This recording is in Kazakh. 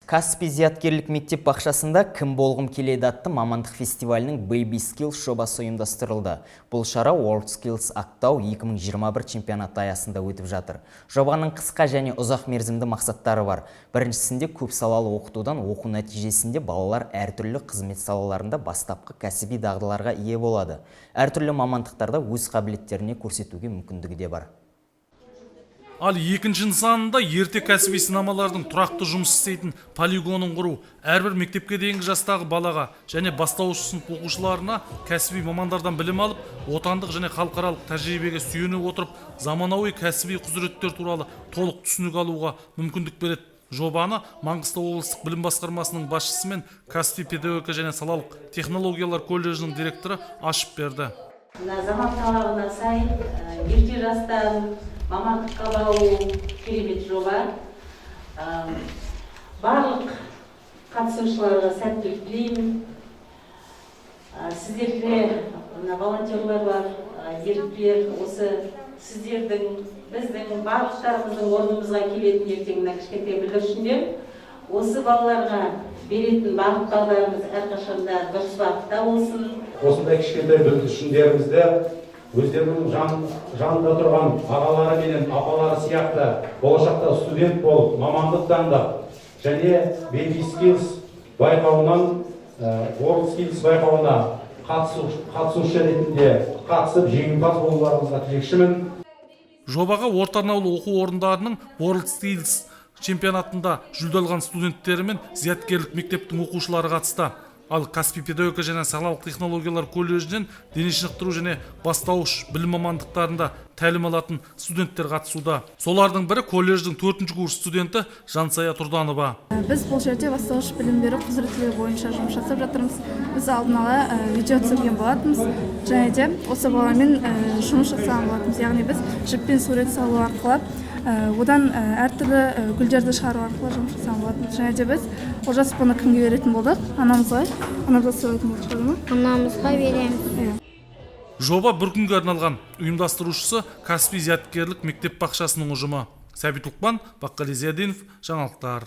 Каспий зияткерлік мектеп бақшасында «Кім болғым келеді» атты мамандық фестивалінің Baby Skills жобасы ұйымдастырылды. Бұл шара World Skills Ақтау 2021 чемпионаты аясында өтіп жатыр. Жобаның қысқа және ұзақ мерзімді мақсаттары бар. Біріншісінде, көп салалы оқытудан оқу нәтижесінде балалар әртүрлі қызмет салаларында бастапқы кәсіби дағдыларға ие болады. Әртүрлі мамандықтарда өз қабілеттеріне көрсетуге мүмкіндігі де бар. Ал екінші нысанында ерте кәсіби сынамалардың тұрақты жұмыс істейтін полигонын құру, әрбір мектепке дейінгі жастағы балаға және бастауыш сынып оқушыларына кәсіби мамандардан білім алып, отандық және халықаралық тәжірибеге сүйене отырып, заманауи кәсіби құзыреттер туралы толық түсінік алуға мүмкіндік береді. Жобаны Маңғыстау облыстық білім басқармасының басшысы мен Каспий педагогика және салалық технологиялар колледжінің директоры ашып берді. Мына заман талабына сай ерте жастан мамандыққа баулу керемет жоба. Барлық қатысушыларға сәттілік тілеймін. Сіздерде мына волонтерлар бар, еріктілер, осы сіздердің, біздің барлықтарымыздың орнымызға келетін ертең мына кішкентай бүлдіршіндер. Осы балаларға беретін бағыт бағдарымыз әрқашанда дұрыс бағытта болсын. Осындай кішкентай бүлдіршіндерімізді өздерінің жанында тұрған ағалары менен апалары сияқты болашақта студент болып, мамандық таңдап және Baby Skills байқауынан, World Skills байқауына қатысушы ретінде қатысып, жеңімпаз болуларыңызға тілекшімін. Жобаға орта арнаулы оқу орындарының World Skills чемпионатында жүлде алған студенттері мен зияткерлік мектептің оқушылары қатысты. Ал Каспий педагогика және салалық технологиялар колледжінен дене шынықтыру және бастауыш білім мамандықтарында тәлім алатын студенттер қатысуда. Солардың бірі – колледждің төртінші курс студенті Жансая Тұрданова. Біз бұл жерде бастауыш білім беру құзыреттілігі бойынша жұмыс жасап жатырмыз. Біз алдын ала видео түсірген болатынбыз және де осы баламен жұмыс жасаған болатынбыз, яғни біз жіппен сурет салу арқылы, одан әртүрлі гүлдерді шығару арқылы жұмыс жасаған болатынбыз. Және де біз, Олжас, бұны кімге беретін болдық? Анамызға. Анамызға сыйлайтын болдық шығар ма? Анамызға береміз. Иә. Жоба бір күнге арналған. Ұйымдастырушысы – Каспий зияткерлік мектеп бақшасының ұжымы. Сәбит Лұқпан, Баққали Зиядинов, жаңалықтар.